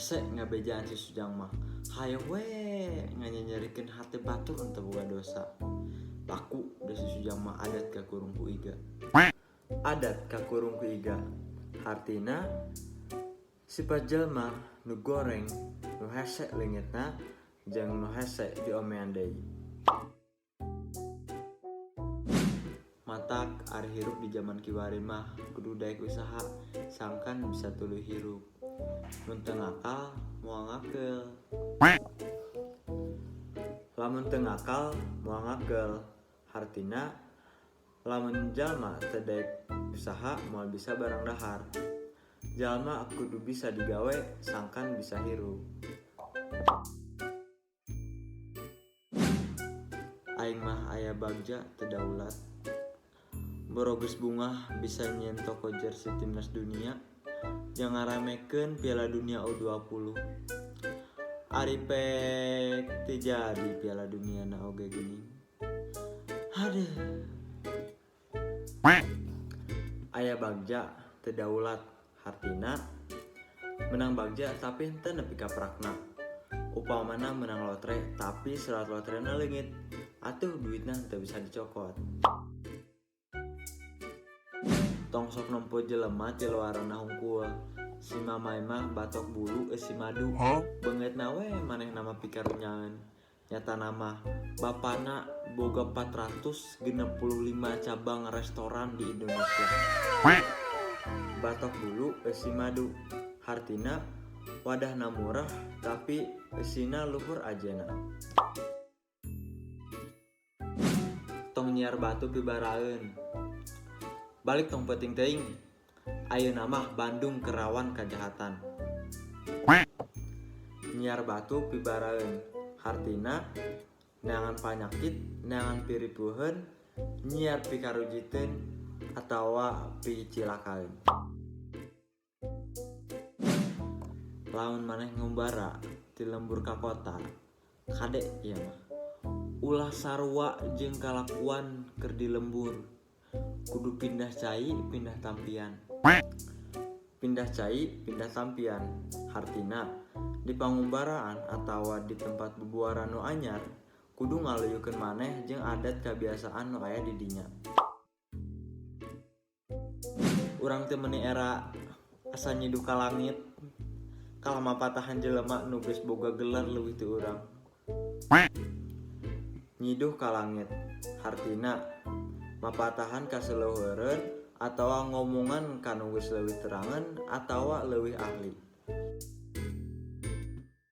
Hese ngabejaan si Sujang mah. Hayoh we nganyenyerikeun hate batur nu teu boga dosa. Laku da si Sujang mah adat kakurung ku iga. Adat kakurung ku iga. Hartina sifat jelma nu goreng, nu hese leungitna jeung nu hese diomean deui. Matak ari hirup di jaman kiwari mah kudu daek usaha sangkan bisa tuluy hirup. Mun teu ngakal moal ngakeul. Lamun teu ngakal moal ngakeul. Hartina lamun jalma teu daek usaha moal bisa barang dahar. Jalma kudu bisa digawe sangkan bisa hirup. Aing mah aya bagja teu daulat. Boro geus bungah bisa nyieun toko jersey timnas dunia jang ngaramekeun Piala Dunia U20. Ari pek teu jadi Piala Dunia na oge geuning. Hadeh. Aya bagja teu daulat hartina menang bagja tapi henteu nepi ka prakna. Upamana menang lotre tapi surat lotrena leungit atuh duitna henteu bisa dicokot. Tong sok nempo jelema ti luaranna hungkul. Si mamai mah batok bulu eusi madu. Beungeutna we manehna mah pikarunyaeun. Nyatana mah bapana boga 465 cabang restoran di Indonesia. Batok bulu eusi madu. Hartina wadahna murah tapi eusina luhur ajena. Tong nyiar batu pibaraeun. Balik tong peuting teuing. Ayeuna mah Bandung kerawan kajahatan. Nyiar batu pibaraeun. Hartina neangan panyakit, neangan piripuheun, nyiar pikarujiteun atawa picilakaeun. Lamun maneh ngumbara ti lembur ka kota, kade ieu mah. Ulah sarua jeung kalakuan keur di lembur. Kudu pindah cai pindah tampian. Pindah cai pindah tampian. Hartina di pangumbaraan atawa di tempat bubuaran nu anyar, kudu ngaluyukeun maneh jeung adat kabiasaan nu aya di dinya. Urang teh meuni era asa nyiduh ka langit. Kalah mapatahan jelema nu geus boga gelar leuwih ti urang. Nyiduh ka langit. Hartina mapatahan ka saleuheureun atawa ngomongan ka nu geus leuwih terangeun atawa leuwih ahli.